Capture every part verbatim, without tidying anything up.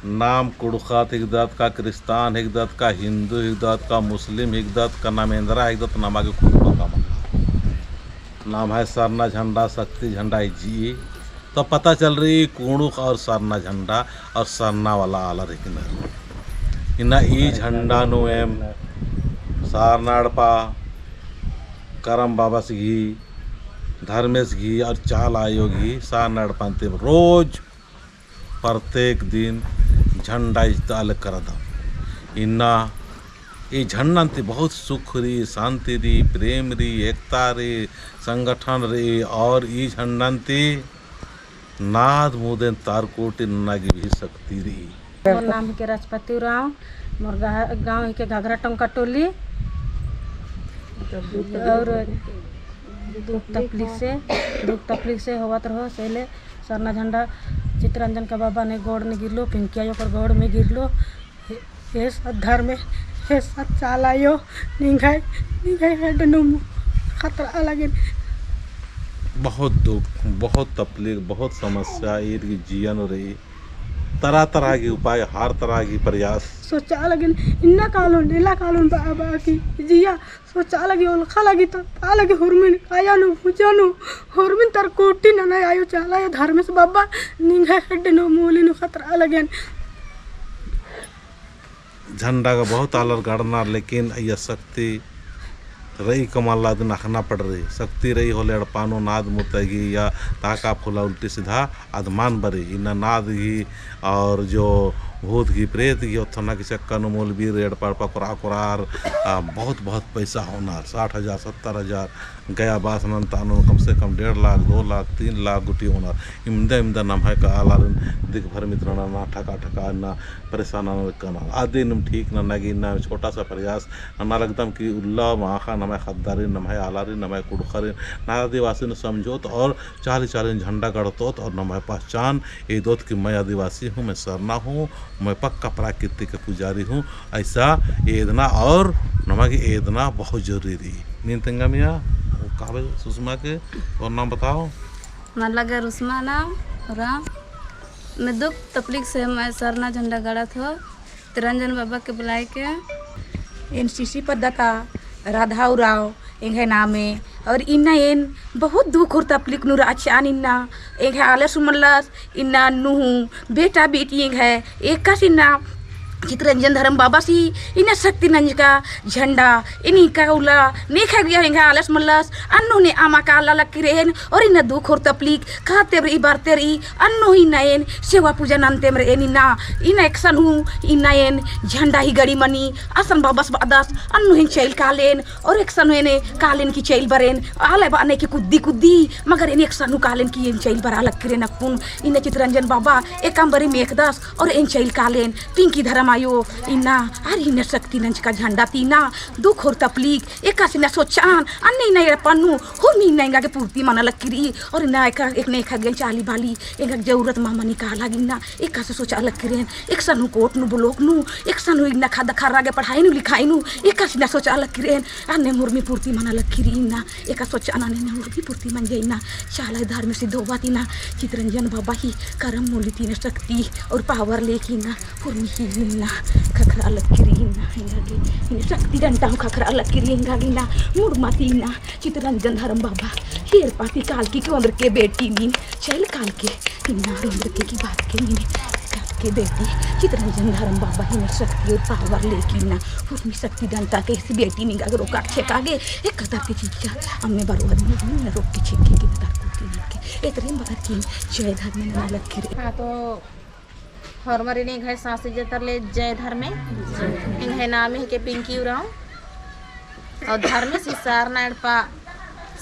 नाम कुँड़ुख़त हिकदत का, क्रिस्तान हिकदत का, हिन्दू हिकदत का, मुस्लिम हिकदत का, नाम एन्दरा हिकदत, नमा गे कुँड़ुख़ का मल्ला। नम्है सरना झंडा, शक्ति झंडा इज्जी, तो पता चल रई कुँड़ुख़ और सरना झंडा और सरना वाला आलर हिकनर। इन्ना ई झंडा नू एम सरना एड़पा, करम बाबस गही, धर्मेस गही और चाला आयो गही, सरना एड़पा अन्ते रोज प्रत्येक दिन झंडा इजतआ लगदम। इन्ना ई झंडा ती बहुत सुख रई, शांति रई, प्रेम रई, एकता रई, संगठन रई और ई झंडा ती नाद मुदेन तारकोटी नना गे भी शक्ति रई। मोर नाम हिके राजपति उराँव, मोर गा-, गाँव हिके घाघरा टोंका टोली। और दुख तकलीफ से, दुख तकलीफ से होवत रहो, से ले सरना झंडा चितरंजन का बाबा ने गोड़ ने गिरलो, पिंकी आयो कर गोड़ में गिरलो। हे, हे सत धर्मे, हे सत चाला आयो, निंग्है, निंग्है हेड्ड नू खतरा लगेन। बहुत दुख, बहुत तकलीफ, बहुत समस्या ईर गही जिया नू रई। तरह तरह की उपाय, हर तरह की प्रयास। सोचा लगेन, इन्ना कालोन, एला कालोन बा, बा की जिया, सोचा लगी, ओलखा लगी, तपा लगी, हुरमिन काया नू, भुजा नू, हुरमिन तारकोटी नना आयो चाला आयो धर्मेस बाबा, निंग्है हेड्ड नू मूली नू खतरा लगेन। झंडा गा बहुत आलर गड़नर, लेकिन अइय्या शक्ति रई का मल्ला अदिन अख़ना पड़रई। शक्ति रई होले एड़पा नू नाद मुत्ता गही या ताका फुला उल्टी सीधा अदमान बरई। इन्ना नाद गही और जो भूत गही, प्रेत गही, ओथना की चक्का नू मौलवी रे एड़पा एड़पा कोरा कोरार, आ, बहुत, बहुत पैसा होनर, साठ हजार, सत्तर हजार, गया बास नन्तानो कम से कम डेढ़ लाख, दो लाख, तीन लाख गूटी होनर। इमदा, इमदा नम्है का आलारिन दिक भरमित रअनर, ठका ठका इन्ना परेशान नना लगनर। अदिन ठीक नना गे इन्ना छोटा सा प्रयास नना लगदम कि उल्ला माख़ा नम्है ख़द्दारिन, नम्है आलारिन, नम्है कुँड़ुख़रिन, ना आदिवासिन समझोत और चाली चाली झंडा गड़तोत और नम्है पहचान एदोत कि मैं आदिवासी हूँ, मैं सरना हूँ, मैं पक्का प्राकृतिक का पुजारी हूँ। ऐसा एदना और नमा गे एदना बहुत जरूरी रई। नीन तेंगा मइय्याँ, वो कहबे सुषमा के, और नाम बताओ। मल्ला गा रुसमा नाम, राम। मैं दुख तकलीफ से मैं सरना झंडा गड़त हों। चितरंजन बाबा के बुलाय के। एन सिसी पद्दा ता राधा उराँव एंग्है नामे। और इन्ना एन बहुत दुख और तकलीफ नू रहचन। इन्ना एंग्है आलस मल्लस, इन्ना नू हूँ बेटा बेटी एंग्है एकासे इन्ना चितरंजन धर्म बाबासी इन्ना शक्ति नंजका झंडा एन एका उल्ला नेखा गे एंग्है आलस मल्लस। अन्नु ने अमा काला लक्की रएन और इन्ना दुख और तकलीफ खाते रई, बरते रई, अन्नु इन्ना एन सेवा पूजा नन्तेम रएन। इन्ना, इन्ना एकसन हूँ, इन्ना एन झंडा ही गड़ी मनी, असन बाबस बअदस, अन्नु एन चइल कालेन, और एकसन हूँ एन कालेन कि चइल बरेन, आलय बअनय कि कुद्दी कुद्दी, मगर एन एकसन हूँ कालेन कि एन चइल बरआ लक्की रएन अक्कुन। इन्ना चितरंजन बाबा एकअम बारी मेख़दस, और एन चइल कालेन, पिंकी धरम आयो, इन्ना, आर इन्ना शक्ति नंजका झंडा ती इन्ना, दुख और तकलीफ, एकासे इन्ना सोचन, अन्ने इन्ना एड़पा नू, हुरमी इन्ना एंगा गे पूर्ति मना लक्की रई, और इन्ना एका, एकने एका गे चाली बाली, एंगा गे जरूरत मा मनी काला गे इन्ना, एकासे सोचआ लक्की रएन, एकसन हूँ कोर्ट नू, ब्लॉक नू, एकसन हूँ इन्ना खद्दा खर्रा गे पढ़ाई नू, लिखाई नू, एकासे इन्ना सोचआ लक्की रएन, अन्ने हुरमी पूर्ति मना लक्की रई इन्ना, एका सोचन अन्ने हुरमी पूर्ति मंजा इन्ना, चाला धर्मेस धोबा ती इन्ना, चितरंजन बाबा ही करम मूली ती इन्ना शक्ति और power लेके इन्ना, हुरमी ही इन्ना खखरआ लक्की रई इन्ना, एंगा गे इन्ना शक्ति डंडा हूँ खखरआ लक्की रई एंगा गे इन्ना, मुड़मा ती इन्ना चितरंजन धर्म बाबा ही एड़पा ती कालकी कि ओन्द्रके बेटी नीन चइल कालके इन्ना ओन्द्रके की बात के नीन कालके बेटी चितरंजन धर्म बाबा ही इन्ना शक्ति और power लेके इन्ना हुरमी शक्ति डंडा के इसी बेटी निंगा गे रोका छेका गे एक कतर के चीज का अम्मे बरोबर नीन रोक के छेके के बता कुती नीन के एतरे बता की जय धर्म नना लक्की रई। हाँ, तो होरमारिन एंग्है साँसी जतर ले जय धर्मे। एंग्है नामे हिके पिंकी उराँव। और धर्मेसी सरना एड़पा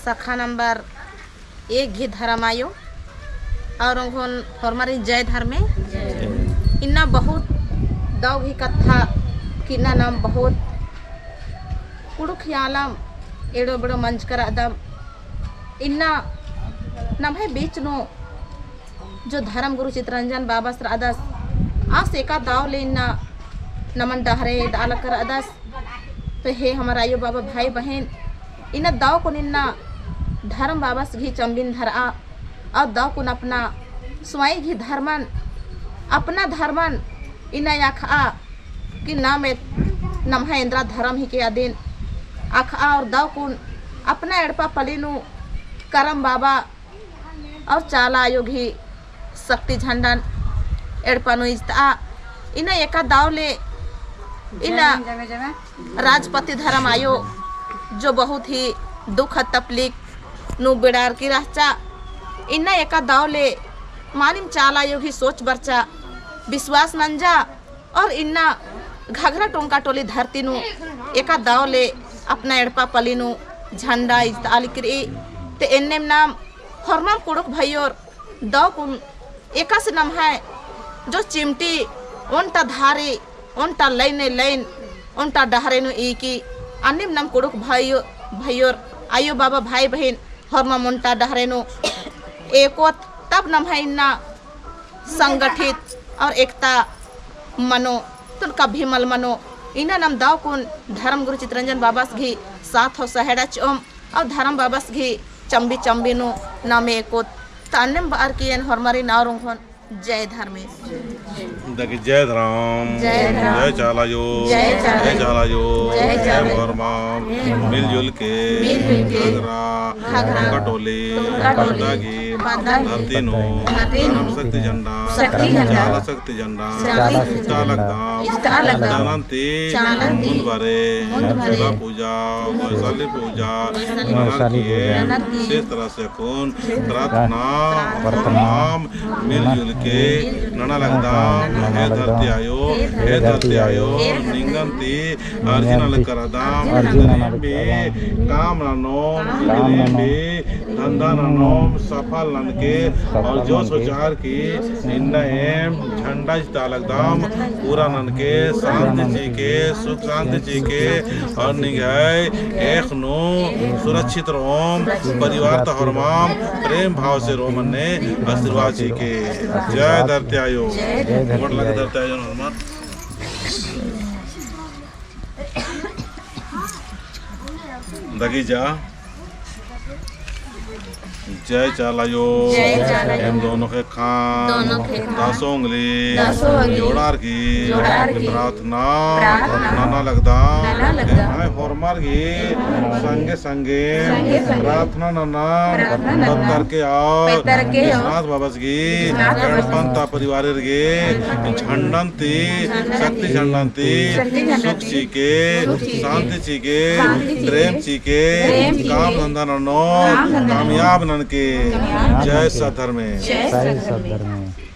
शाखा नंबर एक गही धर्म आयो। और ओंगोन होरमारिन जय धर्मे। इन्ना बहुत दव गही कत्था कि इन्ना नाम बहुत कुँड़ुख़ आलम एड़ो बेड़ो मंजका रअदम। इन्ना नम्है बीच नू जो धर्म गुरु चितरंजन बाबस रअदस, आस एका दव ले इन्ना नमन डहरे एदआ लक्का रअदस। तो हे हमर आयो बाबा भाई बहिन, इन्ना दव कुन इन्ना धर्म बाबस गही चम्बिन धरआ, और दव कुन अपना स्वयं गही धर्मन, अपना धर्मन इन्ना अख़आ कि नाम ए-, नम्है एन्दरा धरम हिके अदिन अख़आ और दव कुन अपना एड़पा पल्ली नू करम बाबा और चाला आयो गही शक्ति झंडन एड़पा नू इजतआ। इन्ना एका दव ले इन्ना राजपति धरम आयो जो बहुत ही दुख तकलीफ नू बेड़ारकी रहचा। इन्ना एका दव ले मानिम चाला आयो गही सोच बरचा, विश्वास नंजा और इन्ना घाघरा टोंका टोली धरती नू एका दव ले अपना एड़पा पल्ली नू झंडा इजतआ लिकरई। ते एन्नेम नाम होरमाम कुँड़ुख़ भइयोर दव कुन एकासे नम्है जो चिमटी ओन्टा धारी, ओन्टा लाइने लाइन, ओन्टा डहरे नू ईकी, अन्नेम नाम कुँड़ुख़ भइयो-, भइयोर, आयो बाबा, भाई बहिन, होरमाम ओन्टा डहरे नू एकोत, तब नम्है इन्ना संगठित और एकता मनो, तुन कभी मल मनो। इन्ना नाम दव कुन धरम गुरु चितरंजन बाबस गही साथ हो सहेड़ा चिओम, और धरम बाबस गही चम्बी चम्बी नू नाम एकोत। त अन्नेम बअर की एन होरमारिन और उंगोन जय धर्मेस। देखी जय धरम, जय धरम। जय चाला आयो, जय चाला आयो। जय चाला आयो। जय चाला आयो। होरमाम मिलजुल के, मिलजुल के, घाघरा, घाघरा, टोंका टोली, टोंका टोली, पद्दा गही, पद्दा गही, धरती नू, धरती नू, धरम शक्ति झंडा, शक्ति झंडा, चाला शक्ति झंडा, चाला शक्ति झंडा, इजतआ लगदम, इजतआ लगदम, चालन ती, चालन ती, मुन्द बारे, मुन्द बारे, दुर्गा पूजा, वैशाली पूजा, वैशाली ननर की, पूजा, ननर की, इस तरह से अक्कुन प्रार्थना, प्रार्थना, होरमाम मिलजुल के नना लगदम, हे धरती आयो, हे धरती आयो, निंगन ती अर्जी नना लगदम, अर्जी नना लगदम, काम ननोम, काम ननोम, धंधा ननोम, सफल ननके, और जो सोचार की इन्ना एम झंडा इजतआ लगदम, पूरा ननके, शांति चिके, सुख शांति चिके, और निंग्है एख़ नू सुरक्षित रओम, परिवार ता होरमाम प्रेम भाव से रओम अन्ने आशीर्वाद चिके। जय धरती आयो। गोड़ लगे धरती आयो होरमाम। दगी जा। जय चाला आयो। जय चाला आयो। एम दोनों ख़ेक्खा, दोनों ख़ेक्खा, दसों उंगली, दसों उंगली, जोड़ारकी, जोड़ारकी, प्रार्थना, प्रार्थना, नना लगदम, नना लगदम। एम्है होरमर गही संगे संगे, संगे संगे, प्रार्थना नना, प्रार्थना नना, पत्तर के और, पत्तर के और, विश्वनाथ बाबस गही, विश्वनाथ बाबस गही, एड़पन्ता परिवारेर गही, झंडन ती, शक्ति झंडन ती, शक्ति झंडन ती, सुख चिके, सुख चिके, शांति चिके, शांति चिके, प्रेम चिके, प्रेम चिके, काम धंधा ननोम, काम धंधा ननोम, कामयाब ननके। कामयाब ननके। जय सत धर्मे। जय सत धर्मे।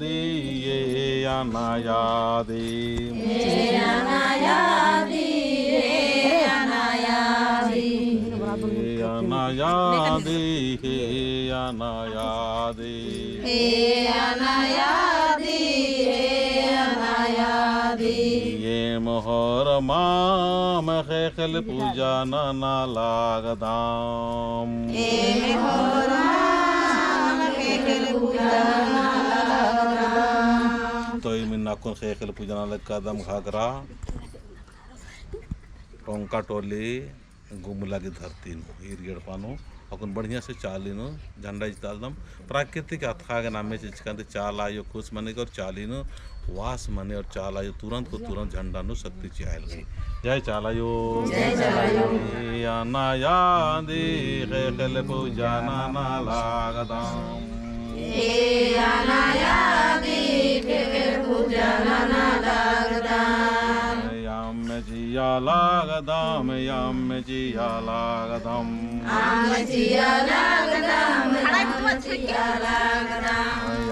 ए अनायादि। ए अनायादि, ए अनायादि। ए अनायादि, ए अनायादि। ए अनायादि, ए अनायादि। एम होरमाम ख़ेख़ेल पूजा नना लगदम। एम होरमाम ख़ेख़ेल पूजा नना लगदम। तो इमिन अक्कुन ख़ेख़ेल पूजा नना लगदम घाघरा, टोंका टोली, गुमला की धरती नू, ईर एड़पा नू, अक्कुन बढ़िया से चाली नू झंडा इजतालदम। प्राकृतिक अतख़ा गे नामे चिचकन ती चाला आयो खुश मनी और चाली नू वास मनी और चाला आयो तुरंत को तुरंत झंडा नू शक्ति चिआयल गई। जय चाला आयो। जय चाला आयो। ए अनायादि ख़ेख़ेल पूजा नना लगदम। ए अनायादि ख़ेख़ेल पूजा नना लगदम। अम्म चिआ लगदम, अम्म चिआ लगदम। अम्म चिआ लगदम, अम्म चिआ लगदम।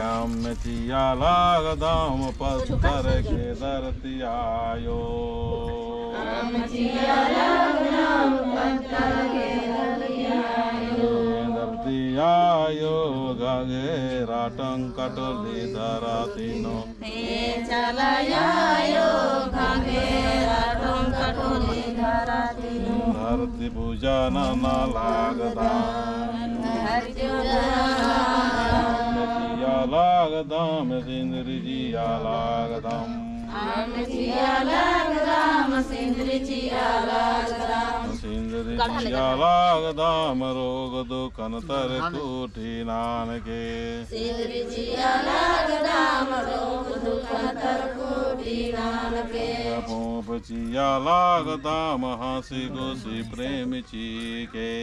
अम्म चिआ लगदम, पत्थर के धरती आयो। अम्म चिआ लगदम, पत्थर के धरती आयो। धरती आयो, घाघरा टोंका टोली धरती नू। ए चाला आयो, घाघरा टोंका टोली धरती नू। धरती पूजा नना लगदम। धरती पूजा नना लगदम। अम्म चिआ लगदम, सिंदरी चिआ लगदम। अम्म चिआ लगदम, सिंदरी चिआ लगदम। सिंदरी चिआ लगदम, रोग दुखन तर कूटी ननके। सिंदरी चिआ लगदम, रोग दुखन तर कूटी ननके। पूंप चिआ लगदम, हंसी खुशी प्रेम चिके।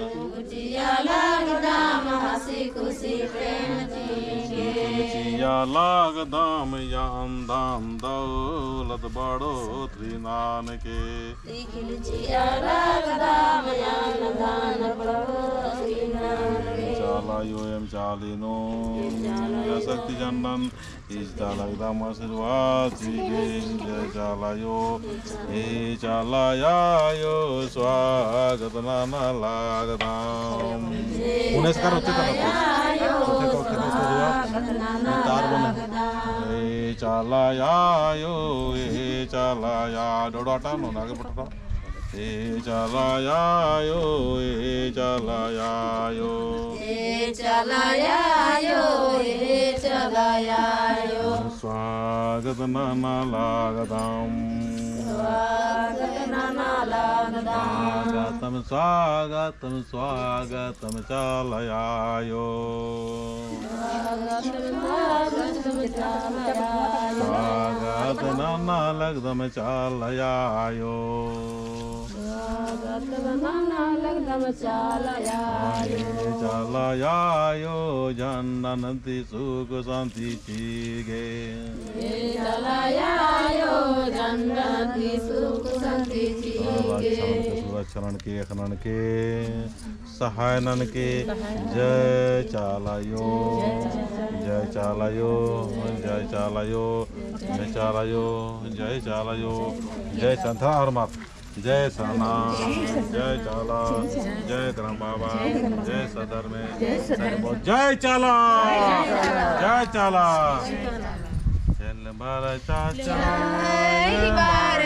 पूंप चिआ लगदम, हंसी खुशी प्रेम चिके। तिख़िल चिआ लगदम, यान धन दौलत बढ़ोतरी ननके। तिख़िल चिआ लगदम, यान धन बढ़ोतरी ननके। चाला आयो एम चाली नू, या शक्ति झंडन इजता लगदम आशीर्वाद चिके। जय चाला आयो, ए चाला आयो, स्वागत नना लगदम। उन्हें से कर, उठे कर, उठे कर, उठे कर, उठे कर। ए चाला आयो, ए चाला आयो, डोडो हटा, नोना के पटरा। ए चाला आयो, ए चाला आयो। ए चाला आयो, ए चाला आयो। स्वागत नना लगदम। स्वागत नना लगदम। स्वागतम, स्वागतम, स्वागतम चाला आयो। स्वागत नना लगदम चाला आयो। स्वागत नना लगदम चाला आयो। चाला आयो, झंडन ती सुख शांति चिगे। चाला आयो, झंडन ती सुख शांति चिगे। रक्षणन के, सुरक्षणन के, अख़नन के। सहाय ननके। जय चाला आयो, जय चाला आयो, जय चाला आयो, जय चाला आयो, जय चाला आयो, जय चाला, और माफ, जय सरना, जय चाला, जय करम बाबा, जय सधर्मे, जय चाला, जय चाला। जय बार चाचा, जय बार